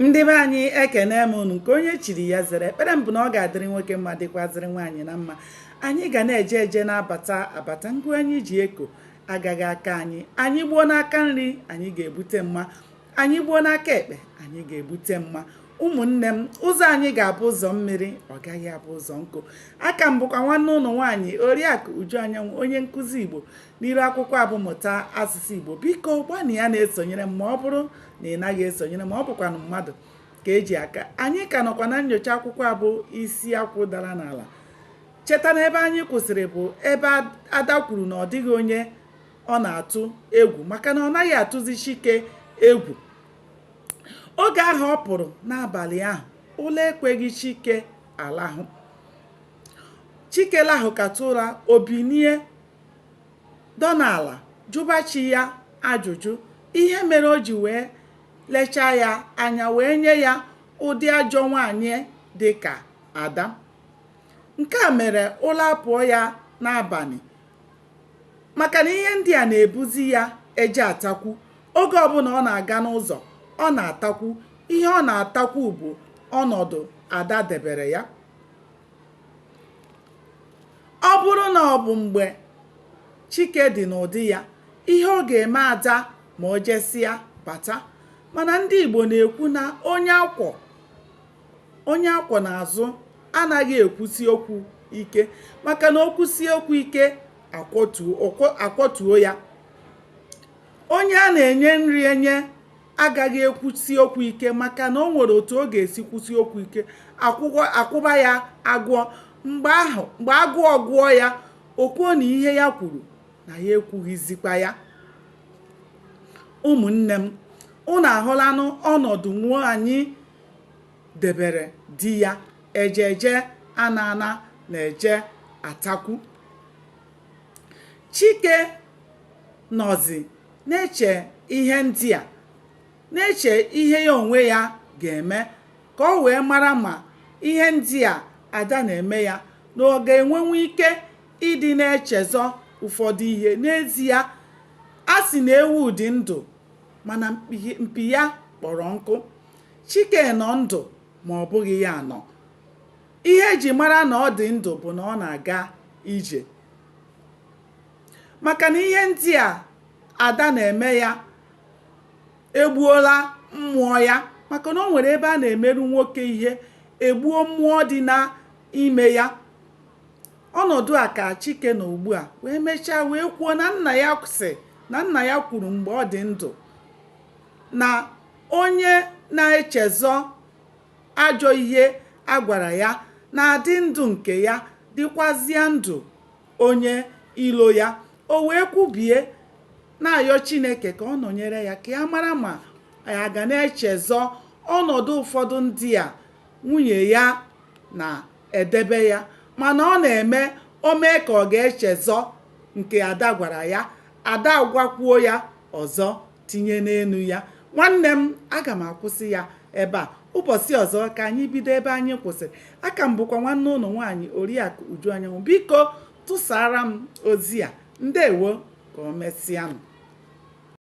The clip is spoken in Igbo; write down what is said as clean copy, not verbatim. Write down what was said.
Ndị be anyị, ekene m unu. Nke onye chiri ya zere. Ekpere m bụ na ọ ga-adịrị nwoke mma, dịkwazịrị nwaanyị na mma. Anyị ga na-eje eje, na-abata abata. Ngụ anyị ji eko agaghị aka anyị. Anyị gbuo n'aka nri, anyị ga-ebute mma. Anyị gbuo n'aka ekpe, anyị ga-ebute mma. Ụmụnne m, ụzọ anyị ga-abụ ụzọ mmiri, ọ gaghị abụ ụzọ nkụ. Aka m bụkwa nwanne ụnụ nwaanyị, Oriakụ Uju Anyanwụ, onye nkụzi Igbo n'iru akwụkwọ abụ Mụta Asụsụ Igbo. Biko gbanịa na-esonyere m ma ọ bụrụ na ị naghị esonyere m, ọ bụkwanụ mmadụ ka eji aka. Anyị ka nọkwa na nyocha akwụkwọ abụ Isi Akwụ Dara n'Ala. Cheta na ebe anyị kwụsịrị bụ ebe Ada kwuru na ọ dịghị onye ọ na-atụ egwu, maka na ọ naghị atụzi Chike egwu. Oge ahụ ọ pụrụ n'abalị ahụ, ụla ekweghị Chike alahụ. Chike lahụkata ụra, o binie dọ n'ala jụba chi ya ajụjụ ihe mere o ji wee lechaa ya anya wee nye ya ụdị ajọ nwaanyị dị ka Ada. Nke a mere ụla apụọ ya n'abalị, maka na ihe ndị a na-ebuzi ya eje atakwu. Oge ọbụla ọ na-aga n'ụzọ, ọ na-atakwu. Ihe ọ na-atakwu bụ ọnọdụ Ada debere ya. Ọ bụrụ na ọ bụ mgbe Chike dị n'ụdị ya, ihe ọ ga-eme Ada ma o jesịa bata. Mana ndị Igbo na-ekwu na onye akwọ n'azụ anaghị ekwusi okwu ike, maka na o kwusie okwu ike, akwọtuo ya. Onye a na-enye nri enye agaghị ekwusi okwu ike, maka na o nwere otu ọ ga-esi kwusi okwu ike, akwụba ya agụọ. Mgbe ahụ, mgbe agụọ gụọ ya, o kwuo na ihe ya kwuru na ya ekwughizikwa ya. Ụmụnne m, unu ahụlanụ ọnọdụ nwaanyị debere di ya ejeje ana ana na-eje atakwu. Chike nọzi na-eche ihe ndị a, na-eche ihe ya onwe ya ga-eme ka o wee mara ma ihe ndị a Ada na-eme ya na ọ ga-enwenwu ike ịdị na-echezọ ụfọdụ ihe. N'ezie, a sị na ewu dị ndụ mana mpi ya kpọrọ nkụ. Chike nọ ndụ ma ọ bụghị ya nọ. Ihe eji mara na ọ dị ndụ bụ na ọ na-aga ije, maka na ihe ndị a Ada na-eme ya egbuola mmụọ ya, maka na o nwere ebe a na-emerụ nwoke ihe, egbuo mmụọ dị n'ime ya. Ọnọdụ a ka Chike nọ ugbu a wee mechaa wee kwuo na nna ya sị na nna ya kwuru mgbe ọ dị ndụ na onye na-echezọ ajọ ihe a gwara ya na-adị ndụ nke ya, dịkwazịa ndụ onye ilo ya. O wee kwubie na-ayọ Chineke ka ọ nọnyere ya, ka ya mara ma ya ga na-echezọ ọnọdụ ụfọdụ ndị a nwunye ya na-edebe ya. Mana ọ na-eme o mee ka ọ ga-echezọ nke Ada gwara ya, Ada gwakwuo ya ọzọ tinye n'elu ya. Nwanne m, aga m akwụsị ya ebe a. Ụbọchị ọzọ ka anyị bido ebe anyị kwụsịrị. Aka m bụkwa nwanne ụnụ nwaanyị, Oriakụ Uju Anyanwụ. Biko tụsara m ozi a. Ndewo, ka o mesịanụ.